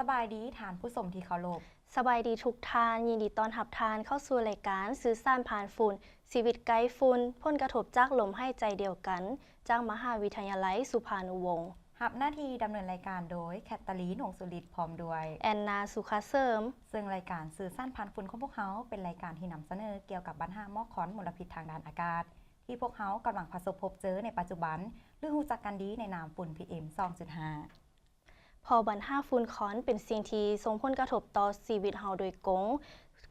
ສະບາຍດີທ່ານຜູ້ຊົມທີ່ເຄົາລົບ. ສະບາຍດີທຸກທ່ານ, ຍິນດີຕ້ອນຮັບທ່ານເຂົ້າສູ່ລາຍການສື່ສານຜ່ານຝຸ່ນ, ຊີວິດໃກ້ຝຸ່ນ, ຜົນກະທົບຈາກລົມຫາຍໃຈດຽວກັນ, ຈາກມະຫາວິທະຍາໄລສຸພານຸວົງ. ຮັບໜ້າທີ່ດຳເນີນລາຍການໂດຍ ແຄດຕາລີນ ຫົງສຸລິດ ພ້ອມດ້ວຍ ແອນນາ ສຸຂະເສີມ. ເຊິ່ງລາຍການສື່ສານຜ່ານຝຸ່ນຂອງພວກເຮົາ ເປັນລາຍການທີ່ນຳສະເໜີກ່ຽວກັບບັນຫາໝອກຄວັນມົນລະພິດທາງດ້ານອາກາດ ທີ່ພວກເຮົາກຳລັງປະສົບພົບເຈີໃນປັດຈຸບັນ ຫຼື ຮູ້ຈັກກັນດີໃນນາມຝຸ່ນ ພີເອັມ ສອງຈຸດຫ້າ. ເພາະບັນຫາຝຸ່ນຄວັນເປັນສິ່ງທີ່ສົ່ງຜົນກະທົບຕໍ່ຊີວິດເຮົາໂດຍກົງ,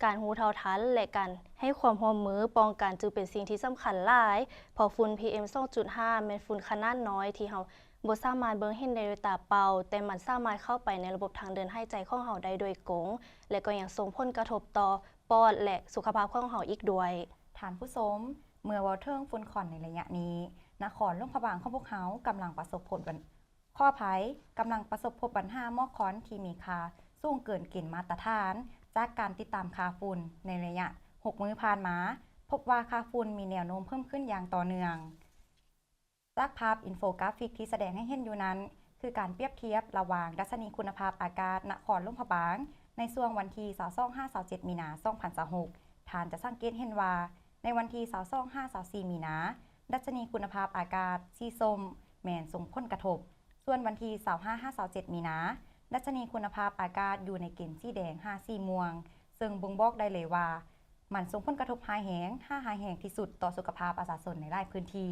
ການຮູ້ເທົ່າທັນ ແລະ ການໃຫ້ຄວາມຮ່ວມມືປ້ອງກັນຈຶ່ງເປັນສິ່ງທີ່ສຳຄັນຫຼາຍ, ເພາະຝຸ່ນ ພີເອັມ ສອງຈຸດຫ້າ ແມ່ນຝຸ່ນຂະໜາດນ້ອຍທີ່ເຮົາບໍ່ສາມາດເບິ່ງເຫັນໄດ້ດ້ວຍຕາເປົ່າ, ແຕ່ມັນສາມາດເຂົ້າໄປໃນລະບົບທາງເດີນຫາຍໃຈຂອງເຮົາໄດ້ໂດຍກົງ ແລະ ກໍຍັງສົ່ງຜົນກະທົບຕໍ່ປອດ ແລະ ສຸຂະພາບຂອງເຮົາອີກດ້ວຍ. ທ່ານຜູ້ຊົມ, ເມື່ອເວົ້າເຖິງຝຸ່ນຄວັນໃນໄລຍະນີ້, ນະຄອນຫຼວງພະບາງຂອງພວກເຮົາກຳລັງປະສົບພົບບັນ ຂໍອະໄພ, ກຳລັງປະສົບພົບບັນຫາໝອກຄວັນທີ່ມີຄ່າສູງເກີນເກນມາດຕະຖານ. ຈາກການຕິດຕາມຄ່າຝຸ່ນໃນໄລຍະຫົກມື້ຜ່ານມາ, ພົບວ່າຄ່າຝຸ່ນມີແນວໂນ້ມເພີ່ມຂຶ້ນຢ່າງຕໍ່ເນື່ອງ. ຈາກພາບອິນໂຟກຣາຟິກທີ່ສະແດງໃຫ້ເຫັນຢູ່ນັ້ນ, ຄືການປຽບທຽບລະຫວ່າງດັດຊະນີຄຸນນະພາບອາກາດນະຄອນຫຼວງພະບາງ ໃນຊ່ວງວັນທີຊາວສອງ ຫາ ຊາວເຈັດ ມີນາ ສອງພັນຊາວຫົກ. ທ່ານຈະສັງເກດເຫັນວ່າ ໃນວັນທີຊາວສອງ ຫາ ຊາວສີ່ ມີນາ, ດັດຊະນີຄຸນນະພາບອາກາດສີສົ້ມແມ່ນສົ່ງຜົນກະທົບ, ສ່ວນວັນທີຊາວຫ້າ ຫາ ຊາວເຈັດ ມີນາ, ດັດຊະນີຄຸນນະພາບອາກາດຢູ່ໃນເກນສີແດງ ຫາ ສີມ່ວງ, ເຊິ່ງບົ່ງບອກໄດ້ເລີຍວ່າ ມັນສົ່ງຜົນກະທົບຮ້າຍແຮງ ຫາຮ້າຍແຮງທີ່ສຸດຕໍ່ສຸຂະພາບປະຊາຊົນໃນຫຼາຍພື້ນທີ່.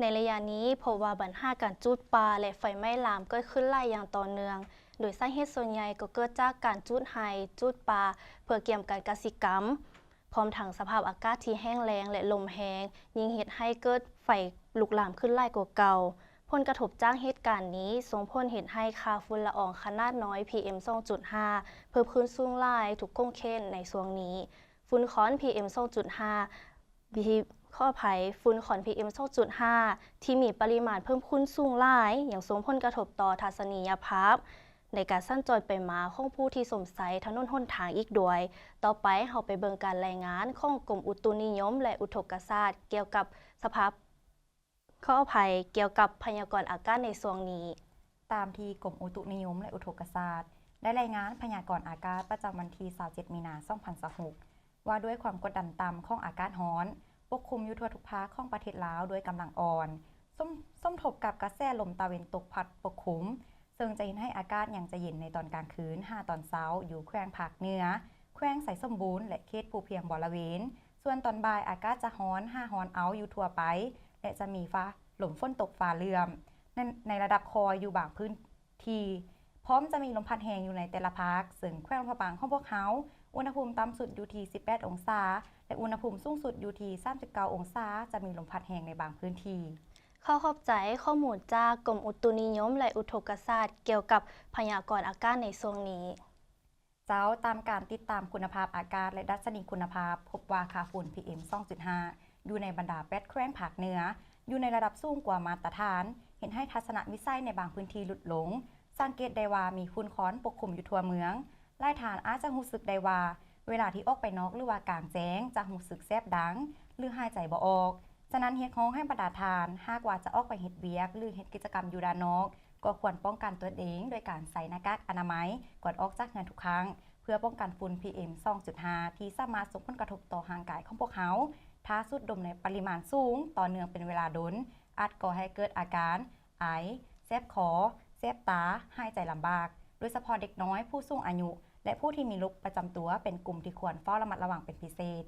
ໃນໄລຍະນີ້ ພົບວ່າບັນຫາການຈູດປ່າ ແລະ ໄຟໄໝ້ລາມເກີດຂຶ້ນຫຼາຍຢ່າງຕໍ່ເນື່ອງ, ໂດຍສາເຫດສ່ວນໃຫຍ່ກໍເກີດຈາກການຈູດໄຮ່, ຈູດປ່າ ເພື່ອກຽມການກະສິກຳ, ພ້ອມທັງສະພາບອາກາດທີ່ແຫ້ງແລ້ງ ແລະ ລົມແຮງ ຍິ່ງເຮັດໃຫ້ເກີດໄຟລຸກລາມຂຶ້ນຫຼາຍກວ່າເກົ່າ. ຜົນກະທົບຈາກເຫດການນີ້ ສົ່ງຜົນເຮັດໃຫ້ຄ່າຝຸ່ນລະອອງຂະໜາດນ້ອຍ ພີເອັມ ສອງຈຸດຫ້າ ເພີ່ມຂຶ້ນສູງຫຼາຍທຸກຂົງເຂດໃນຊ່ວງນີ້. ຝຸ່ນຄວັນ ພີເອັມ ສອງຈຸດຫ້າ ພີ ຂໍອະໄພ, ຝຸ່ນຄວັນ ພີເອັມ ສອງຈຸດຫ້າ ທີ່ມີປະລິມານເພີ່ມຂຶ້ນສູງຫຼາຍ ຍັງສົ່ງຜົນກະທົບຕໍ່ທັດສະນີຍະພາບໃນການສັນຈອນໄປມາຂອງຜູ້ທີ່ຊົມໃຊ້ຖະໜົນຫົນທາງອີກດ້ວຍ. ຕໍ່ໄປເຮົາໄປເບິ່ງການລາຍງານຂອງກົມອຸຕຸນິຍົມ ແລະ ອຸທົກກະສາດ ກ່ຽວກັບສະພາບ ຂໍອະໄພ, ກ່ຽວກັບພະຍາກອນອາກາດໃນຊ່ວງນີ້. ຕາມທີ່ກົມອຸຕຸນິຍົມ ແລະ ອຸທົກກະສາດ ໄດ້ລາຍງານພະຍາກອນອາກາດປະຈຳວັນທີຊາວເຈັດ ມີນາ ສອງພັນຊາວຫົກ ວ່າດ້ວຍຄວາມກົດດັນຕ່ຳຂອງອາກາດຮ້ອນປົກຄຸມຢູ່ທົ່ວທຸກພາກຂອງປະເທດລາວດ້ວຍກຳລັງອ່ອນ, ສົມ ສົມທົບກັບກະແສລົມຕາເວັນຕົກພັດປົກຄຸມ, ເຊິ່ງຈະເຮັດໃຫ້ອາກາດຍັງຈະເຢັນໃນຕອນກາງຄືນຫາຕອນເຊົ້າ ຢູ່ແຂວງພາກເໜືອ, ແຂວງໄຊສົມບູນ ແລະ ເຂດພູພຽງບໍລະເວນ. ສ່ວນຕອນບ່າຍອາກາດຈະຮ້ອນຫາຮ້ອນເອົ້າຢູ່ທົ່ວໄປ ແລະ ຈະມີຟ້າ ລົມຝົນຕົກຟ້າເຫຼື້ອມ ໃນ ໃນລະດັບຄ່ອຍຢູ່ບາງພື້ນທີ່, ພ້ອມຈະມີລົມພັດແຮງຢູ່ໃນແຕ່ລະພາກ, ເຊິ່ງແຂວງຫຼວງພະບາງຂອງພວກເຮົາ ອຸນຫະພູມຕ່ຳສຸດຢູ່ທີ່ສິບແປດອົງສາ ແລະ ອຸນຫະພູມສູງສຸດຢູ່ທີ່ສາມສິບເກົ້າອົງສາ, ຈະມີລົມພັດແຮງໃນບາງພື້ນທີ່. ຂໍຂອບໃຈຂໍ້ມູນຈາກກົມອຸຕຸນິຍົມ ແລະ ອຸທົກກະສາດ ກ່ຽວກັບພະຍາກອນອາກາດໃນຊ່ວງນີ້. ເຈົ້າ, ຕາມການຕິດຕາມຄຸນນະພາບອາກາດ ແລະ ດັດຊະນີຄຸນນະພາບ ພົບວ່າຄ່າຝຸ່ນ ພີເອັມ ສອງຈຸດຫ້າ ຢູ່ໃນບັນດາແປດແຂວງພາກເໜືອ ຢູ່ໃນລະດັບສູງກວ່າມາດຕະຖານ, ເຮັດໃຫ້ທັດສະນະວິໄສໃນບາງພື້ນທີ່ຫຼຸດລົງ. ສັງເກດໄດ້ວ່າມີຝຸ່ນຄວັນປົກຄຸມຢູ່ທົ່ວເມືອງ. ຫຼາຍທ່ານອາດຈະຮູ້ສຶກໄດ້ວ່າ ເວລາທີ່ອອກໄປນອກ ຫຼືວ່າກາງແຈ້ງ ຈະຮູ້ສຶກແສບດັງ ຫຼືຫາຍໃຈບໍ່ອອກ. ສະນັ້ນ ຮຽກຮ້ອງໃຫ້ບັນດາທ່ານ ຫາກວ່າຈະອອກໄປເຮັດວຽກ ຫຼືເຮັດກິດຈະກຳຢູ່ດ້ານນອກ, ກໍຄວນປ້ອງກັນຕົນເອງໂດຍການໃສ່ໜ້າກາກອະນາໄມກ່ອນອອກຈາກເຮືອນທຸກຄັ້ງ ເພື່ອປ້ອງກັນຝຸ່ນ ພີເອັມ ສອງຈຸດຫ້າ ທີ່ສາມາດສົ່ງຜົນກະທົບຕໍ່ຮ່າງກາຍຂອງພວກເຮົາ. ຖ້າສູດດົມໃນປະລິມານສູງຕໍ່ເນື່ອງເປັນເວລາດົນ ອາດກໍ່ໃຫ້ເກີດອາການໄອ, ແສບຄໍ, ແສບຕາ, ຫາຍໃຈລຳບາກ, ໂດຍສະເພາະເດັກນ້ອຍ, ຜູ້ສູງອາຍຸ ແລະ ຜູ້ທີ່ມີໂລກປະຈຳຕົວ ເປັນກຸ່ມທີ່ຄວນເຝົ້າລະມັດລະວັງເປັນພິເສດ.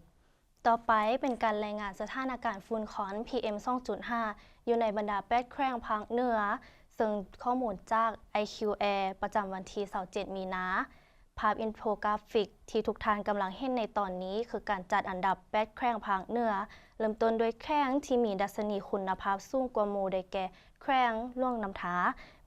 ຕໍ່ໄປເປັນການລາຍງານສະຖານະການຝຸ່ນຄວັນ ພີເອັມ ສອງຈຸດຫ້າ ຢູ່ໃນບັນດາແປດແຂວງພາກເໜືອ, ເຊິ່ງຂໍ້ມູນຈາກ ໄອຄິວແອ ປະຈຳວັນທີຊາວເຈັດ ມີນາ. ພາບອິນໂຟກຣາຟິກທີ່ທຸກທ່ານກຳລັງເຫັນໃນຕອນນີ້ ຄືການຈັດອັນດັບແປດແຂວງພາກເໜືອ. ເລີ່ມຕົ້ນດ້ວຍແຂວງທີ່ມີດັດຊະນີຄຸນນະພາບສູງກວ່າໝູ່ ໄດ້ແກ່ ແຂວງຫຼວງນ້ຳທາ,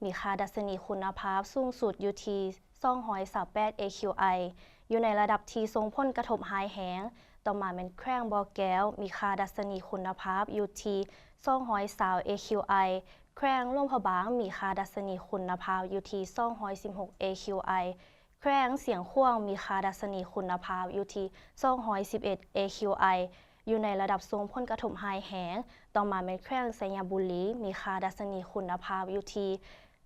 ມີຄ່າດັດຊະນີຄຸນນະພາບສູງສຸດຢູ່ທີ່ ສອງຮ້ອຍຊາວແປດ ເອຄິວໄອ ຢູ່ໃນລະດັບທີ່ສົ່ງຜົນກະທົບຮ້າຍແຮງ. ຕໍ່ມາແມ່ນແຂວງບໍ່ແກ້ວ, ມີຄ່າດັດຊະນີຄຸນນະພາບຢູ່ທີ່ ສອງຮ້ອຍຊາວ ເອຄິວໄອ, ແຂວງຫຼວງພະບາງ ມີຄ່າດັດຊະນີຄຸນນະພາບຢູ່ທີ່ ສອງຮ້ອຍສິບຫົກ ເອຄິວໄອ, ແຂວງຊຽງຂວາງ ມີຄ່າດັດຊະນີຄຸນນະພາບຢູ່ທີ່ ສອງຮ້ອຍສິບເອັດ ເອຄິວໄອ ຢູ່ໃນລະດັບສົ່ງຜົນກະທົບຮ້າຍແຮງ. ຕໍ່ມາແມ່ນແຂວງໄຊຍະບູລີ, ມີຄ່າດັດຊະນີຄຸນນະພາບຢູ່ທີ່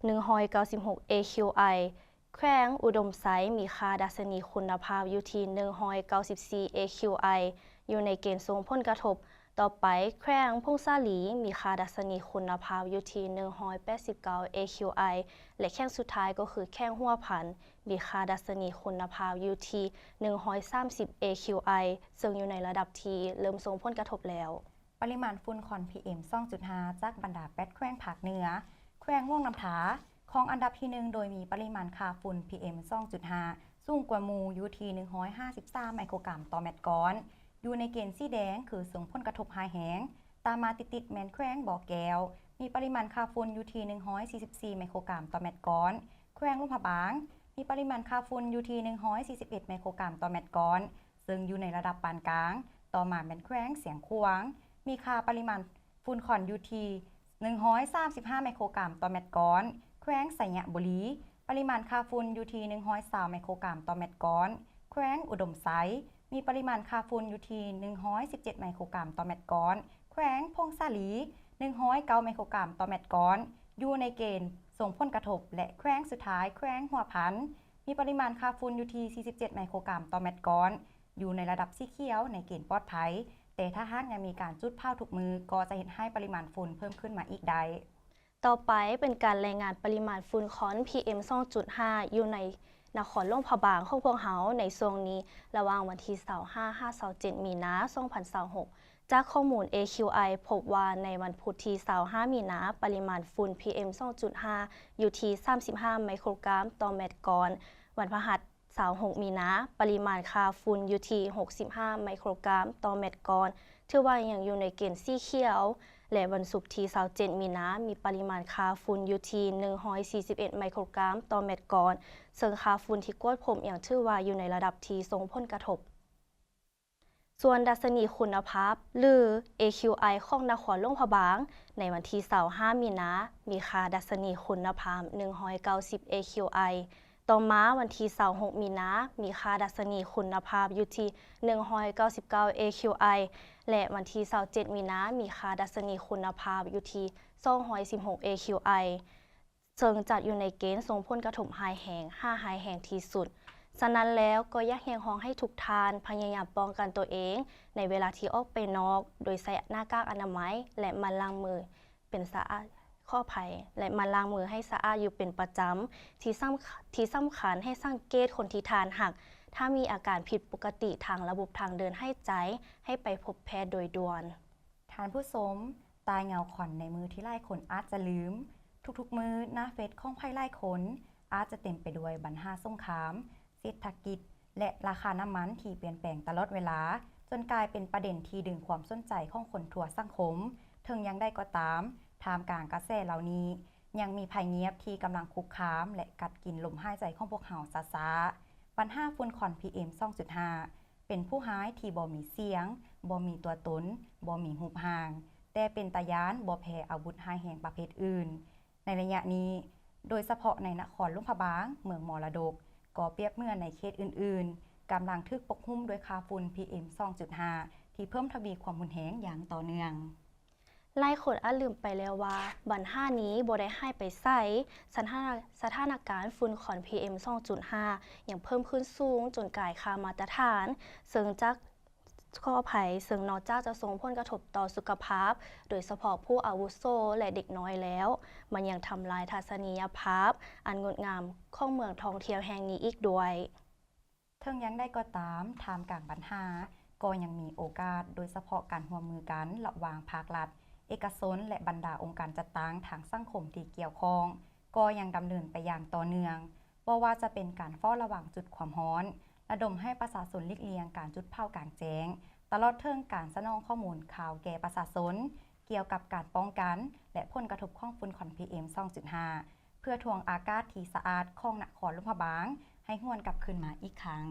ໜຶ່ງຮ້ອຍເກົ້າສິບຫົກ ເອຄິວໄອ, ແຂວງອຸດົມໄຊ ມີຄ່າດັດຊະນີຄຸນນະພາບຢູ່ທີ່ໜຶ່ງຮ້ອຍເກົ້າສິບສີ່ ເອຄິວໄອ ຢູ່ໃນເກນສົ່ງຜົນກະທົບ. ຕໍ່ໄປ, ແຂວງຜົ້ງສາລີ ມີຄ່າດັດຊະນີຄຸນນະພາບຢູ່ທີ່ໜຶ່ງຮ້ອຍແປດສິບເກົ້າ ເອຄິວໄອ ແລະ ແຂວງສຸດທ້າຍກໍຄືແຂວງຫົວພັນ ມີຄ່າດັດຊະນີຄຸນນະພາບຢູ່ທີ່ໜຶ່ງຮ້ອຍສາມສິບ ເອຄິວໄອ ເຊິ່ງຢູ່ໃນລະດັບທີ່ເລີ່ມສົ່ງຜົນກະທົບແລ້ວ. ປະລິມານຝຸ່ນຄວັນ ພີເອັມ ສອງຈຸດຫ້າ ຈາກບັນດາແປດແຂວງພາກເໜືອ, ແຂວງຫຼວງນ້ຳທາ ຄອງອັນດັບທີໜຶ່ງ ໂດຍມີປະລິມານຄ່າຝຸ່ນ ພີເອັມ ສອງຈຸດຫ້າ ສູງກວ່າໝູ່ຢູ່ທີ່ໜຶ່ງຮ້ອຍຫ້າສິບສາມໄມໂຄຣກຣາມຕໍ່ແມັດກ້ອນ, ຢູ່ໃນເກນສີແດງ ຄືສົ່ງຜົນກະທົບຮ້າຍແຮງ. ຕາມມາຕິດໆແມ່ນແຂວງບໍ່ແກ້ວ ມີປະລິມານຄ່າຝຸ່ນຢູ່ທີ່ໜຶ່ງຮ້ອຍສີ່ສິບສີ່ໄມໂຄຣກຣາມຕໍ່ແມັດກ້ອນ, ແຂວງຫຼວງພະບາງ ມີປະລິມານຄ່າຝຸ່ນຢູ່ທີ່ໜຶ່ງຮ້ອຍສີ່ສິບເອັດໄມໂຄຣກຣາມຕໍ່ແມັດກ້ອນ ເຊິ່ງຢູ່ໃນລະດັບປານກາງ. ຕໍ່ມາແມ່ນແຂວງຊຽງຂວາງ ມີຄ່າປະລິມານຝຸ່ນຄວັນຢູ່ທີ່ໜຶ່ງຮ້ອຍສາມສິບຫ້າໄມໂຄຣກຣາມຕໍ່ແມັດກ້ອນ, ແຂວງໄຊຍະບູລີ ປະລິມານຄ່າຝຸ່ນຢູ່ທີ່ໜຶ່ງຮ້ອຍຊາວໄມໂຄຣກຣາມຕໍ່ແມັດກ້ອນ, ແຂວງອຸດົມໄຊ ມີປະລິມານຄ່າຝຸ່ນຢູ່ທີ່ໜຶ່ງຮ້ອຍສິບເຈັດໄມໂຄຣກຣາມຕໍ່ແມັດກ້ອນ, ແຂວງຜົ້ງສາລີ ໜຶ່ງຮ້ອຍເກົ້າໄມໂຄຣກຣາມຕໍ່ແມັດກ້ອນ ຢູ່ໃນເກນສົ່ງຜົນກະທົບ ແລະ ແຂວງສຸດທ້າຍ ແຂວງຫົວພັນ ມີປະລິມານຄ່າຝຸ່ນຢູ່ທີ່ສີ່ສິບເຈັດໄມໂຄຣກຣາມຕໍ່ແມັດກ້ອນ ຢູ່ໃນລະດັບສີຂຽວ ໃນເກນປອດໄພ, ແຕ່ຖ້າຫາກຍັງມີການຈູດເຜົາທຸກມື້ ກໍຈະເຮັດໃຫ້ປະລິມານຝຸ່ນເພີ່ມຂຶ້ນມາອີກໄດ້. ຕໍ່ໄປເປັນການລາຍງານປະລິມານຝຸ່ນຄວັນ ພີເອັມ ສອງຈຸດຫ້າ ຢູ່ໃນນະຄອນຫຼວງພະບາງຂອງພວກເຮົາໃນຊ່ວງນີ້ ລະຫວ່າງວັນທີຊາວຫ້າ ຫາ ຊາວເຈັດ ມີນາ ສອງພັນຊາວຫົກ. ຈາກຂໍ້ມູນ ເອຄິວໄອ ພົບວ່າໃນວັນພຸດທີຊາວຫ້າ ມີນາ ປະລິມານຝຸ່ນ ພີເອັມ ສອງຈຸດຫ້າ ຢູ່ທີ່ສາມສິບຫ້າໄມໂຄຣກຣາມຕໍ່ແມັດກ້ອນ, ວັນພະຫັດ ຊາວຫົກ ມີນາ ປະລິມານຄ່າຝຸ່ນຢູ່ທີ່ຫົກສິບຫ້າໄມໂຄຣກຣາມຕໍ່ແມັດກ້ອນ ຖືວ່າຍັງຢູ່ໃນເກນສີຂຽວ ແລະ ວັນສຸກທີຊາວເຈັດ ມີນາ ມີປະລິມານຄ່າຝຸ່ນຢູ່ທີ່ໜຶ່ງຮ້ອຍສີ່ສິບເອັດໄມໂຄຣກຣາມຕໍ່ແມັດກ້ອນ ເຊິ່ງຄ່າຝຸ່ນທີ່ກວດພົບຍັງຖືວ່າຢູ່ໃນລະດັບທີ່ສົ່ງຜົນກະທົບ. ສ່ວນດັດຊະນີຄຸນນະພາບ ຫຼື ເອຄິວໄອ ຂອງນະຄອນຫຼວງພະບາງ ໃນວັນທີຊາວຫ້າ ມີນາ ມີຄ່າດັດຊະນີຄຸນນະພາບໜຶ່ງຮ້ອຍເກົ້າສິບ ເອຄິວໄອ. ຕໍ່ມາວັນທີຊາວຫົກ ມີນາ ມີຄ່າດັດຊະນີຄຸນນະພາບຢູ່ທີ່ໜຶ່ງຮ້ອຍເກົ້າສິບເກົ້າ ເອຄິວໄອ ແລະ ວັນທີຊາວເຈັດ ມີນາ ມີຄ່າດັດຊະນີຄຸນນະພາບຢູ່ທີ່ສອງຮ້ອຍສິບຫົກ ເອຄິວໄອ ເຊິ່ງຈັດຢູ່ໃນເກນສົ່ງຜົນກະທົບຮ້າຍແຮງ ຫາຮ້າຍແຮງທີ່ສຸດ. ສະນັ້ນແລ້ວ ກໍຢາກຮຽກຮ້ອງໃຫ້ທຸກທ່ານພະຍາຍາມປ້ອງກັນຕົວເອງໃນເວລາທີ່ອອກໄປນອກ ໂດຍໃສ່ໜ້າກາກອະນາໄມ ແລະ ໝັ່ນລ້າງມືເປັນສະອາດ, ຂໍອະໄພ, ແລະ ໝັ່ນລ້າງມືໃຫ້ສະອາດຢູ່ເປັນປະຈຳ. ທີ່ສຳ, ທີ່ສຳຄັນໃຫ້ສັງເກດຄົນທີ່ທ່ານຮັກ ຖ້າມີອາການຜິດປົກກະຕິທາງລະບົບທາງເດີນຫາຍໃຈ ໃຫ້ໄປພົບແພດໂດຍດ່ວນ. ທ່ານຜູ້ຊົມ, ຕາຍເຫງົາຂວັນໃນມື້ທີ່ຫຼາຍຄົນອາດຈະລືມ. ທຸກໆມື້ ໜ້າເຟສຂອງໃຜຫຼາຍຄົນອາດຈະເຕັມໄປດ້ວຍບັນຫາສົງຄາມ, ເສດຖະກິດ ແລະ ລາຄານ້ຳມັນທີ່ປ່ຽນແປງຕະຫຼອດເວລາ, ຈົນກາຍເປັນປະເດັນທີ່ດຶງຄວາມສົນໃຈຂອງຄົນທົ່ວສັງຄົມ. ເຖິງຢ່າງໃດກໍຕາມ, ທ່າມກາງກະແສເຫຼົ່ານີ້ ຍັງມີໄພງຽບທີ່ກຳລັງຄຸກຄາມ ແລະ ກັດກິນລົມຫາຍໃຈຂອງພວກເຮົາຊ້າໆ. ບັນຫາຝຸ່ນຄວັນ ພີເອັມ ສອງຈຸດຫ້າ ເປັນຜູ້ຮ້າຍທີ່ບໍ່ມີສຽງ, ບໍ່ມີຕົວຕົນ, ບໍ່ມີຮູບຮ່າງ, ແຕ່ເປັນຕາຢ້ານບໍ່ແພ້ອາວຸດຮ້າຍແຮງປະເພດອື່ນ. ໃນໄລຍະນີ້, ໂດຍສະເພາະໃນນະຄອນຫຼວງພະບາງ, ເມືອງມໍລະດົກ, ກໍປຽບເໝືອນໃນເຂດອື່ນໆ, ກຳລັງຖືກປົກຫຸ້ມດ້ວຍຄ່າຝຸ່ນ ພີເອັມ ສອງຈຸດຫ້າ ທີ່ເພີ່ມທະວີຄວາມຮຸນແຮງຢ່າງຕໍ່ເນື່ອງ. ຫຼາຍຄົນອາດລືມໄປແລ້ວວ່າ ບັນຫານີ້ບໍ່ໄດ້ຫາຍໄປໃສ. ສະຖານະ, ສະຖານະການຝຸ່ນຄວັນ ພີເອັມ ສອງຈຸດຫ້າ ຍັງເພີ່ມຂຶ້ນສູງຈົນກາຍຄ່າມາດຕະຖານ, ເຊິ່ງຈາກ, ຂໍອະໄພ, ເຊິ່ງນອກຈາກຈະສົ່ງຜົນກະທົບຕໍ່ສຸຂະພາບ, ໂດຍສະເພາະຜູ້ອາວຸໂສ ແລະ ເດັກນ້ອຍແລ້ວ, ມັນຍັງທຳລາຍທັດສະນີຍະພາບອັນງົດງາມຂອງເມືອງທ່ອງທ່ຽວແຫ່ງນີ້ອີກດ້ວຍ. ເຖິງຢ່າງໃດກໍຕາມ, ທ່າມກາງບັນຫາ, ກໍຍັງມີໂອກາດ, ໂດຍສະເພາະການຮ່ວມມືກັນລະຫວ່າງພາກລັດ, ເອກະຊົນ ແລະ ບັນດາອົງການຈັດຕັ້ງທາງສັງຄົມທີ່ກ່ຽວຂ້ອງ, ກໍຍັງດຳເນີນໄປຢ່າງຕໍ່ເນື່ອງ, ບໍ່ວ່າຈະເປັນການເຝົ້າລະວັງຈຸດຄວາມຮ້ອນ, ລະດົມໃຫ້ປະຊາຊົນຫຼີກລ່ຽງການຈຸດເຜົາກາງແຈ້ງ, ຕະຫຼອດເຖິງການສະໜອງຂໍ້ມູນຂ່າວແກ່ປະຊາຊົນ ກ່ຽວກັບການປ້ອງກັນ ແລະ ຜົນກະທົບຂອງຝຸ່ນຄວັນ ພີເອັມ ສອງຈຸດຫ້າ ເພື່ອຖ່ວງອາກາດທີ່ສະອາດຂອງນະຄອນຫຼວງພະບາງໃຫ້ຫວນກັບຄືນມາອີກຄັ້ງ.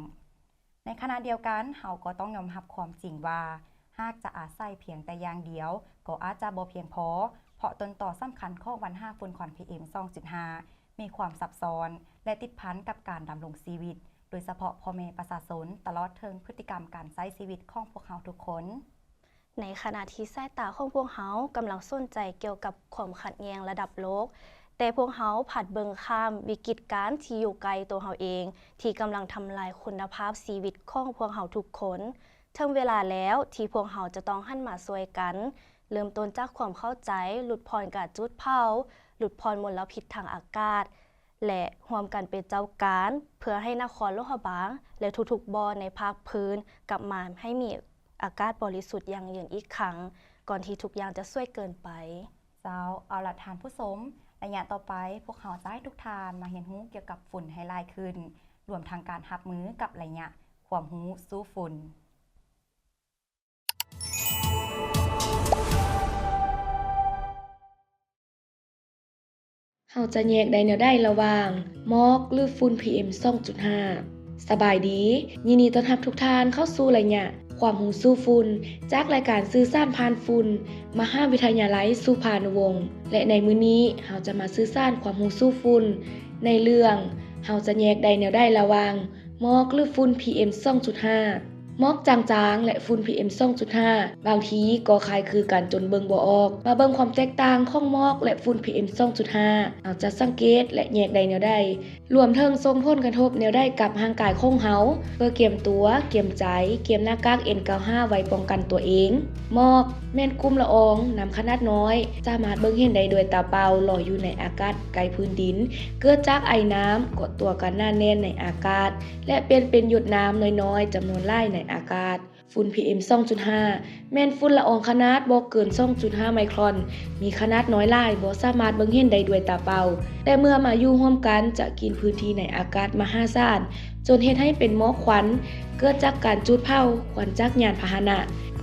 ໃນຂະນະດຽວກັນ, ເຮົາກໍຕ້ອງຍອມຮັບຄວາມຈິງວ່າ ຫາກຈະອາໄສພຽງແຕ່ຢ່າງດຽວ ກໍອາດຈະບໍ່ພຽງພໍ, ເພາະຕົ້ນຕໍສຳຄັນຂອງບັນຫາຝຸ່ນຄວັນ ພີເອັມ ສອງຈຸດຫ້າ ມີຄວາມຊັບຊ້ອນ ແລະ ຕິດພັນກັບການດຳລົງຊີວິດ, ໂດຍສະເພາະພໍ່ແມ່ປະຊາຊົນ, ຕະຫຼອດເຖິງພຶດຕິກຳການໃຊ້ຊີວິດຂອງພວກເຮົາທຸກຄົນ. ໃນຂະນະທີ່ສາຍຕາຂອງພວກເຮົາກຳລັງສົນໃຈກ່ຽວກັບຄວາມຂັດແຍ່ງລະດັບໂລກ, ແຕ່ພວກເຮົາພັດເບິ່ງຂ້າມວິກິດການທີ່ຢູ່ໃກ້ຕົວເຮົາເອງ ທີ່ກຳລັງທຳລາຍຄຸນນະພາບຊີວິດຂອງພວກເຮົາທຸກຄົນ. ເຖິງເວລາແລ້ວທີ່ພວກເຮົາຈະຕ້ອງຫັນມາຊ່ວຍກັນ ເລີ່ມຕົ້ນຈາກຄວາມເຂົ້າໃຈ, ຫຼຸດຜ່ອນການຈູດເຜົາ, ຫຼຸດຜ່ອນມົນລະພິດທາງອາກາດ ແລະ ຮ່ວມກັນເປັນເຈົ້າການ ເພື່ອໃຫ້ນະຄອນຫຼວງພະບາງ ແລະ ທຸກໆບ່ອນໃນພາກພື້ນ ກັບມາໃຫ້ມີອາກາດບໍລິສຸດຢັ້ງຢືນອີກຄັ້ງ ກ່ອນທີ່ທຸກຢ່າງຈະສວຍເກີນໄປ. ເຈົ້າ, ເອົາລະທ່ານຜູ້ຊົມ, ໄລຍະຕໍ່ໄປ ພວກເຮົາຈະໃຫ້ທຸກທ່ານມາຮຽນຮູ້ກ່ຽວກັບຝຸ່ນໃຫ້ຫຼາຍຂຶ້ນ, ລວມທັງການຮັບມືກັບໄລຍະຄວາມຮູ້ສູ້ຝຸ່ນ. ເຮົາຈະແຍກໄດ້ແນວໃດລະຫວ່າງໝອກ ຫຼື ຝຸ່ນ ພີເອັມ ສອງຈຸດຫ້າ? ສະບາຍດີ, ຍິນດີຕ້ອນຮັບທຸກທ່ານເຂົ້າສູ່ໄລຍະຄວາມຮູ້ສູ້ຝຸ່ນ ຈາກລາຍການສື່ສານຜ່ານຝຸ່ນ ມະຫາວິທະຍາໄລສຸພານຸວົງ ແລະ ໃນມື້ນີ້ເຮົາຈະມາສື່ສານຄວາມຮູ້ສູ້ຝຸ່ນ ໃນເລື່ອງ ເຮົາຈະແຍກໄດ້ແນວໃດລະຫວ່າງ ໝອກ ຫຼື ຝຸ່ນ ພີເອັມ ສອງຈຸດຫ້າ. ໝອກຈາງໆ ແລະ ຝຸ່ນ ພີເອັມ ສອງຈຸດຫ້າ ບາງທີກໍຄ້າຍຄືກັນຈົນເບິ່ງບໍ່ອອກ. ມາເບິ່ງຄວາມແຕກຕ່າງຂອງໝອກ ແລະ ຝຸ່ນ ພີເອັມ ສອງຈຸດຫ້າ ເຮົາຈະສັງເກດ ແລະ ແຍກໄດ້ແນວໃດ? ລວມເຖິງສົ່ງຜົນກະທົບແນວໃດກັບຮ່າງກາຍຂອງເຮົາ? ເພື່ອກຽມຕົວ, ກຽມໃຈ, ກຽມໜ້າກາກ ເອັນເກົ້າຫ້າ ໄວ້ປ້ອງກັນຕົວເອງ. ໝອກ ແມ່ນກຸ່ມລະອອງນ້ຳຂະໜາດນ້ອຍ ສາມາດເບິ່ງເຫັນໄດ້ດ້ວຍຕາເປົ່າ ລອຍຢູ່ໃນອາກາດໃກ້ພື້ນດິນ ເກີດຈາກໄອນ້ຳເກາະຕົວກັນໜາແໜ້ນໃນອາກາດ ແລະ ປ່ຽນເປັນຢົດນ້ຳນ້ອຍໆ ຈຳນວນຫຼາຍໃນອາກາດ. ຝຸ່ນ ພີເອັມ ສອງຈຸດຫ້າ ແມ່ນຝຸ່ນລະອອງຂະໜາດບໍ່ເກີນ ສອງຈຸດຫ້າ ໄມຄຣອນ, ມີຂະໜາດນ້ອຍຫຼາຍ, ບໍ່ສາມາດເບິ່ງເຫັນໄດ້ດ້ວຍຕາເປົ່າ, ແຕ່ເມື່ອມາຢູ່ຮ່ວມກັນ ຈະກິນພື້ນທີ່ໃນອາກາດມະຫາສານ ຈົນເຮັດໃຫ້ເປັນໝອກຄວັນ ເກີດຈາກການຈູດເຜົາ, ຄວັນຈາກຍານພາຫະນະ,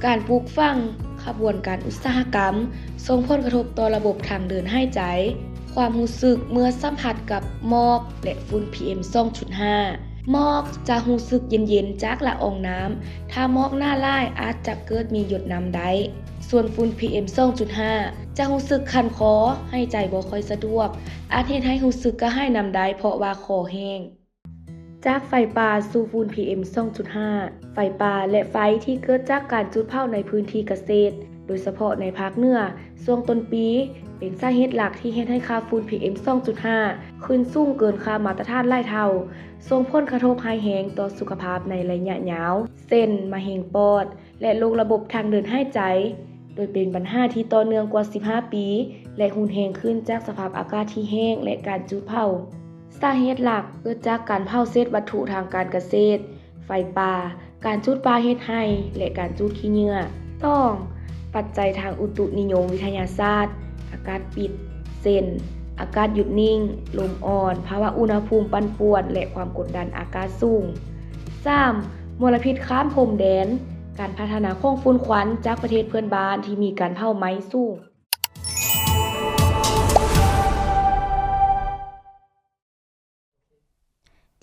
ການປູກຝັງ, ຂະບວນການອຸດສາຫະກຳ, ສົ່ງຜົນກະທົບຕໍ່ລະບົບທາງເດີນຫາຍໃຈ. ຄວາມຮູ້ສຶກເມື່ອສຳຜັດກັບໝອກ ແລະ ຝຸ່ນ ພີເອັມ ສອງຈຸດຫ້າ. ໝອກຈະຮູ້ສຶກເຢັນໆ ຈາກລະອອງນ້ຳ. ຖ້າໝອກໜາຫຼາຍ ອາດຈະເກີດມີຢົດນ້ຳໄດ້. ສ່ວນຝຸ່ນ ພີເອັມ ສອງຈຸດຫ້າ ຈະຮູ້ສຶກຄັນຄໍ, ຫາຍໃຈບໍ່ຄ່ອຍສະດວກ, ອາດເຮັດໃຫ້ຮູ້ສຶກກະຫາຍນ້ຳໄດ້ ເພາະວ່າຄໍແຫ້ງ. ຈາກໄຟປ່າສູ່ຝຸ່ນ ພີເອັມ ສອງຈຸດຫ້າ. ໄຟປ່າ ແລະ ໄຟທີ່ເກີດຈາກການຈູດເຜົາໃນພື້ນທີ່ກະເສດ, ໂດຍສະເພາະໃນພາກເໜືອ, ຊ່ວງຕົ້ນປີ ເປັນສາເຫດຫຼັກທີ່ເຮັດໃຫ້ຄ່າຝຸ່ນ ພີເອັມ ສອງຈຸດຫ້າ ຂຶ້ນສູງເກີນຄ່າມາດຕະຖານຫຼາຍເທົ່າ, ສົ່ງຜົນກະທົບຮ້າຍແຮງຕໍ່ສຸຂະພາບໃນໄລຍະຍາວ, ເຊັ່ນ ມະເຮັງປອດ ແລະ ໂລກລະບົບທາງເດີນຫາຍໃຈ, ໂດຍເປັນບັນຫາທີ່ຕໍ່ເນື່ອງກວ່າສິບຫ້າປີ ແລະ ຮຸນແຮງຂຶ້ນຈາກສະພາບອາກາດທີ່ແຫ້ງ ແລະ ການຈູດເຜົາ. ສາເຫດຫຼັກເກີດຈາກການເຜົາເສດວັດຖຸທາງການກະເສດ, ໄຟປ່າ, ການຈູດປ່າເຮັດໄຮ່ ແລະ ການຈູດຂີ້ເຫຍື້ອ. ສອງ. ປັດໄຈທາງອຸຕຸນິຍົມວິທະຍາສາດ, ອາກາດປິດ, ເຊັ່ນ ອາກາດຢຸດນິ່ງ, ລົມອ່ອນ, ພາວະອຸນຫະພູມປັ່ນປ່ວນ ແລະ ຄວາມກົດດັນອາກາດສູງ. ສາມ. ມົນລະພິດຂ້າມພົມແດນ, ການພັດທະນາຂອງຝຸ່ນຄວັນຈາກປະເທດເພື່ອນບ້ານທີ່ມີການເຜົາໄໝ້ສູງ.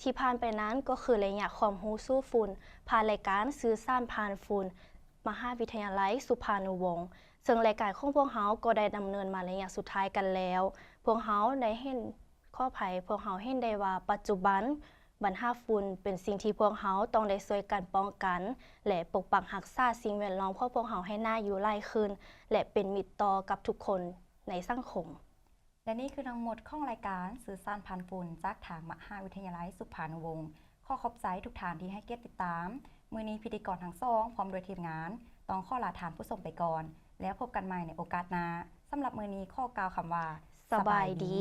ທີ່ຜ່ານໄປນັ້ນກໍຄືໄລຍະຄວາມຮູ້ສູ້ຝຸ່ນ ຜ່ານລາຍການສື່ສານຜ່ານຝຸ່ນ ມະຫາວິທະຍາໄລສຸພານຸວົງ, ເຊິ່ງລາຍການຂອງພວກເຮົາກໍໄດ້ດຳເນີນມາໄລຍະສຸດທ້າຍກັນແລ້ວ. ພວກເຮົາໄດ້ເຫັນ, ຂໍອະໄພ, ພວກເຮົາເຫັນໄດ້ວ່າປັດຈຸບັນບັນຫາຝຸ່ນເປັນສິ່ງທີ່ພວກເຮົາຕ້ອງໄດ້ຊ່ວຍກັນປ້ອງກັນ ແລະ ປົກປັກຮັກສາສິ່ງແວດລ້ອມຂອງພວກເຮົາໃຫ້ໜ້າຢູ່ຫຼາຍຂຶ້ນ ແລະ ເປັນມິດຕໍ່ກັບທຸກຄົນໃນສັງຄົມ. ແລະ ນີ້ຄືທັງໝົດຂອງລາຍການສື່ສານຜ່ານຝຸ່ນ ຈາກທາງມະຫາວິທະຍາໄລສຸພານຸວົງ. ຂໍຂອບໃຈທຸກທ່ານທີ່ໃຫ້ກຽດຕິດຕາມ. ມື້ນີ້ພິທີກອນທັງສອງ ພ້ອມດ້ວຍທີມງານ ຕ້ອງຂໍລາທ່ານຜູ້ຊົມໄປກ່ອນ, ແລ້ວພົບກັນໃໝ່ໃນໂອກາດໜ້າ. ສຳລັບມື້ນີ້ຂໍກ່າວຄຳວ່າ ສະບາຍດີ.